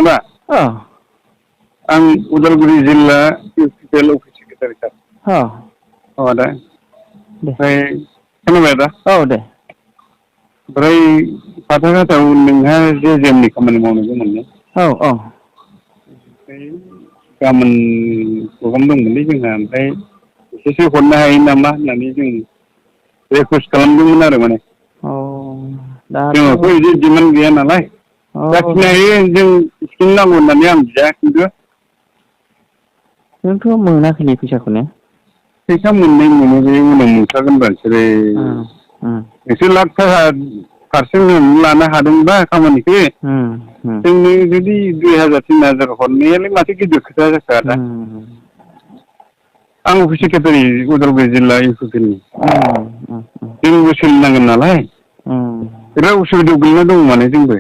आदा आं उदालगुरि जिल्ला इउपिपिएल अफिस सेक्रेटारि सार आदा ओमफ्राय खोनाबाय आदा दे ओमफ्राय फाथाखाथायाव नोंहा जेएमनि खामानि मावनोबो मोनदों ओमफ्राय गाबोन प्रग्राम दंमोनलै जोंहा ओमफ्राय एसेसो हरनो हायो नामा होननानै जों रिकुवेस्ट खालामदोंमोन आरो माने जोंनावथ' बिदि डिमान्ड गैया नालाय जाखिनि हायो जों स्किम नांगौ होननानै आं बिया खिन्थु जोंथ' मोनाखैलै फैसाखौनो फैसा मोनो बे उनाव मोनखागोन बिसोरो एसे लाख थाखा पारसेन्ट लानो हादोंबा खामानिखौ जोंनो जुदि 2000 3000 हरनायालाय माथो गिदिर खोथा जाखो आदा आं अफिस सेक्रेटारि उदालगुरि जिल्ला इउपिपिएलनि जोंबो सोलिनांगोन नालाय बिराद उसुबिदायाव गोलैना दङ माने जोंबो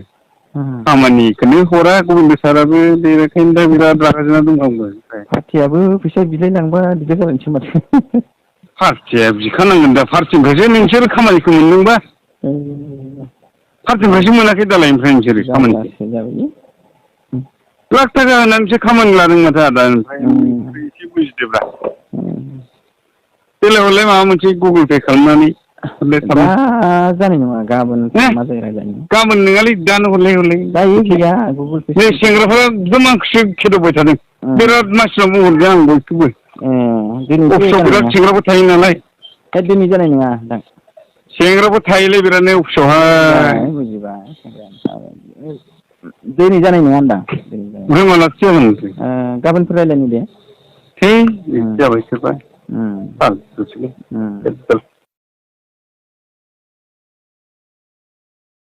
खामानिखौनो हरा गबिन्द साराबो बेनिखायनो दा बिराद रागा जोंना दं आंबो पार्टियाबो फैसा बिलायलांबा दिगदार जागोनसो माथो पार्टिया बिखानांगोन दा पार्टिनिफ्रायसो नोंसोर खामानिखौ मोनदोंबा पार्टिनिफ्रायसो मोनाखै दालाय ओमफ्राय नोंसोरो खामानिखौ लाख थाखा होनानैसो खामानि लादों माथो आदा ओमफ्राय एसे बुजिदोब्रा देलाय हरलाय माबा मोनसे गुगोल पे खालामनानै दा जानाय नङा गाबोन मा जायो रायज्लायनो गाबोन नङालै दानो हरलाय दायो गैया गुगोल पे नै सेंग्राफ्रा एकदम आंखौसो खेदावबाय थादों बिराद मानसिनाव बुंहरदों आं बयखौबो अफिसाव बिराद सेंग्राफोर थायो नालाय दिनै जानाय नङा सेंग्राफोर थायोलै बिरादनो अफिसावहाय बुजिबाय दिनै जानाय नङा होनदां ओमफ्राय मालाथो जागोन गाबोनफोर रायज्लायनो दे जाबाय सोरबा